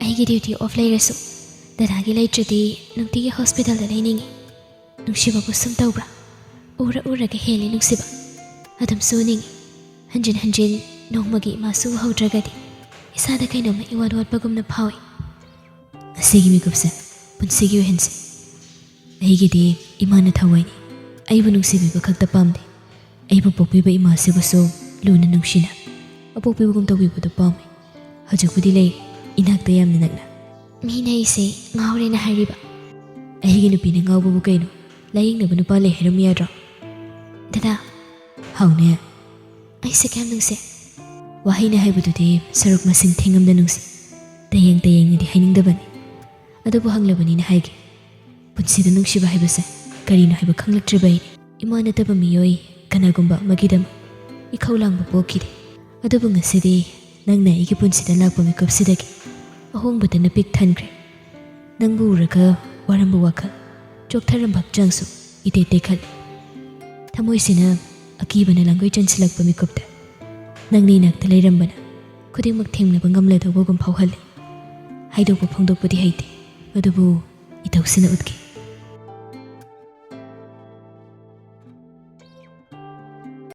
ꯑꯩꯒꯤ ꯗ꯭ꯌꯨꯇꯤ ꯑꯣꯐ ꯂꯩꯔꯁꯨ ꯗꯗꯥꯒꯤ ꯂꯩꯇ꯭ꯔꯗꯤ ꯅꯨꯡꯇꯤꯒꯤ ꯍꯣꯁꯄꯤꯇꯥꯜꯗ ꯂꯩꯅꯤꯡꯉꯤ꯫ ꯅꯨꯡꯁꯤꯕꯕꯨ ꯁꯨꯝ ꯇꯧꯕ꯭ꯔꯥ? ꯎꯔ ꯎꯔꯒ ꯍꯦꯜꯂꯤ ꯅꯨꯡꯁꯤꯕ꯫ ꯑꯗꯨꯝꯁꯨ ꯎꯅꯤꯡꯉꯤ꯫ ꯍꯟꯖꯤꯟ ꯍꯟꯖꯤꯟ ꯅꯣꯡꯃꯒꯤ ꯏꯃꯥꯁꯨ ꯎꯍꯧꯗ꯭ꯔꯒꯗꯤ ꯏꯁꯥꯗ ꯀꯩꯅꯣꯝꯃ ꯏꯋꯥꯠ ꯋꯥꯠꯄꯒꯨꯝꯅ ꯐꯥꯎꯏ꯫ ꯑꯁꯤꯒꯤ ꯃꯤꯀꯨꯞꯁꯦ ꯄꯨꯟꯁꯤꯒꯤ ꯑꯣꯏꯍꯟꯁꯦ꯫ ꯑꯩꯒꯤꯗꯤ ꯏꯃꯥꯅ ꯊꯋꯥꯏꯅꯤ꯫ ꯑꯩꯕꯨ ꯅꯨꯡꯁꯤꯕꯤꯕ ꯈꯛꯇ ꯄꯥꯝꯗꯦ꯫ ꯑꯩꯕꯨ ꯄꯣꯛꯄꯤꯕ ꯏꯃꯥꯁꯤꯕꯨꯁꯨ ꯂꯨꯅ ꯅꯨꯡꯁꯤꯅ ꯑꯄꯣꯛꯄꯤꯕꯒꯨꯝ ꯇꯧꯕꯤꯕꯗꯨ ꯄꯥꯝꯃꯤ꯫ ꯍꯧꯖꯤꯛꯄꯨꯗꯤ ꯂꯩꯔꯤ, ꯏꯅꯥꯛꯇ ꯌꯥꯝꯅ ꯅꯛꯅ꯫ ꯃꯤꯅ ꯑꯩꯁꯦ ꯉꯥꯎꯔꯦꯅ ꯍꯥꯏꯔꯤꯕ꯫ ꯑꯩꯒꯤ ꯅꯨꯄꯤꯅ ꯉꯥꯎꯕꯕꯨ ꯀꯩꯅꯣ? ꯂꯥꯌꯦꯡꯅꯕ ꯅꯨꯄꯥ ꯂꯩ ꯍꯥꯏꯔꯝ ꯌꯥꯗ꯭ꯔꯣ? ꯗꯗꯥ꯫ ꯍꯥꯎꯅꯦ꯫ ꯑꯩꯁꯦ ꯀꯌꯥꯝ ꯅꯨꯡꯁꯤ? ꯋꯥꯍꯩꯅ ꯍꯥꯏꯕꯗꯨꯗꯤ ꯁꯔꯨꯛ ꯃꯁꯤꯡ ꯊꯦꯡꯉꯝꯗ ꯅꯨꯡꯁꯤ꯫ ꯇꯌꯦꯡ ꯇꯌꯦꯡꯅꯗꯤ ꯍꯥꯏꯅꯤꯡꯗꯕꯅꯤ꯫ ꯑꯗꯨꯕꯨ ꯍꯪꯂꯕꯅꯤꯅ ꯍꯥꯏꯒꯦ꯫ ꯄꯨꯟꯁꯤꯗ ꯅꯨꯡꯁꯤꯕ ꯍꯥꯏꯕꯁꯦ ꯀꯔꯤꯅꯣ ꯍꯥꯏꯕ ꯈꯪꯂꯛꯇ꯭ꯔꯤꯕ ꯑꯩꯅꯤ꯫ ꯏꯃꯥ ꯅꯠꯇꯕ ꯃꯤꯑꯣꯏ ꯀꯅꯥꯒꯨꯝꯕ ꯑꯃꯒꯤꯗꯃꯛ ꯏꯈꯧ ꯂꯥꯡꯕ ꯄꯣꯛꯈꯤꯗꯦ꯫ ꯑꯗꯨꯕꯨ ꯉꯁꯤꯗꯤ ꯅꯪꯅ ꯑꯩꯒꯤ ꯄꯨꯟꯁꯤꯗ ꯂꯥꯛꯄ ꯃꯤꯀꯨꯞꯁꯤꯗꯒꯤ ꯑꯍꯣꯡꯕꯗꯅ ꯄꯤꯛ ꯊꯟꯈ꯭ꯔꯦ꯫ ꯅꯪꯕꯨ ꯎꯔꯒ ꯋꯥꯔꯝꯕ ꯋꯥꯈꯜ, ꯆꯣꯛꯊꯔꯝꯕ ꯍꯛꯆꯥꯡꯁꯨ ꯏꯇꯦꯛ ꯇꯦꯛꯈꯠꯂꯦ꯫ ꯊꯃꯣꯏꯁꯤꯅ ꯑꯀꯤꯕꯅ ꯂꯥꯡꯒꯣꯏ ꯆꯟꯁꯤꯜꯂꯛꯄ ꯃꯤꯀꯨꯞꯇ ꯅꯪꯅ ꯏꯅꯥꯛꯇ ꯂꯩꯔꯝꯕꯅ ꯈꯨꯗꯤꯡꯃꯛ ꯊꯦꯡꯅꯕ ꯉꯝꯂꯗꯧꯕꯒꯨꯝ ꯐꯥꯎꯍꯜꯂꯦ꯫ ꯍꯥꯏꯗꯣꯛꯄ ꯐꯣꯡꯗꯣꯛꯄꯗꯤ ꯍꯩꯇꯦ, ꯑꯗꯨꯕꯨ ꯏꯇꯧꯁꯤꯅ ꯎꯠꯈꯤ꯫